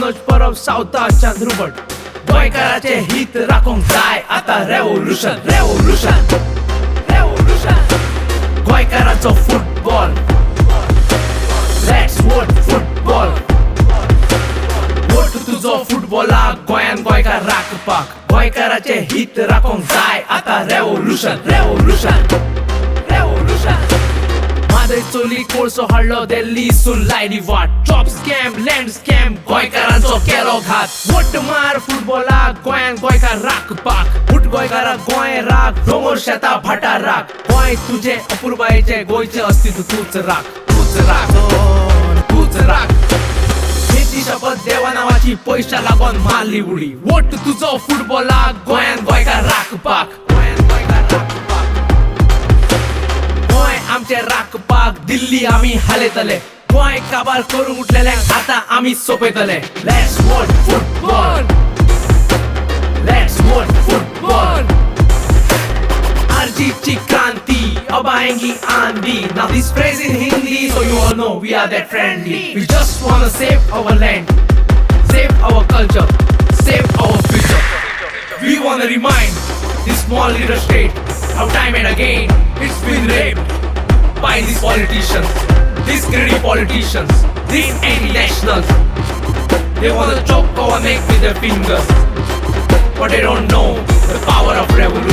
मनोज परब, सावता, चंद्रुभट. गोंयकाराचें हित राखोंक जाय आतां रेवोल्युशन, रेवोल्युशन, रेवोल्युशन. गोंयकाराचो football, let's vote football. Vote तुजो फुटबॉलाक, गोंयान गोंयकार राखपाक. गोंयकाराचें हित राखोंक जाय आतां रेवोल्युशन, रेवोल्युशन, रेवोल्युशन. म्हादय चोरली, कोळसो हाडलो, दिल्लीसून लायली वाट. जॉब स्कॅम, लँड स्कॅम, गोंयकारांचो केलो घात. वोट मार फुटबॉलाक, गोंयान गोंयकार राखपाक. उठ गोंयकारा, गोंय राख, दोंगर, शेतां, भाटां राख. गोंय तुजें अपुरबायेचें, गोंयचें अस्तित्व तूच राख, तूच राख, तूच राख. घेतली शपथ देवा नावाची, पयशा लागोन मारली उडी. वोट तुजो फुटबॉलाक, गोंयान गोंयकार राखपाक, गोंयान गोंयकार राखपाक. गोंय आमचें राखपाक दिल्ली आमी हालयतले. गोंय काबार करूंक उठलेल्यांक आतां आमी सोंपयतले. Let's vote football, let's vote football. आरजीची क्रांती, अब आएंगी आंधी. Now this phrase in Hindi, so you all know we are that friendly. We just wanna save our land, save our culture, save our future. We wanna remind this small little state how time and again it's been raped by these politicians, these greedy politicians, these anti-nationals. They wanna choke our neck with their fingers, but they don't know the power of revolution.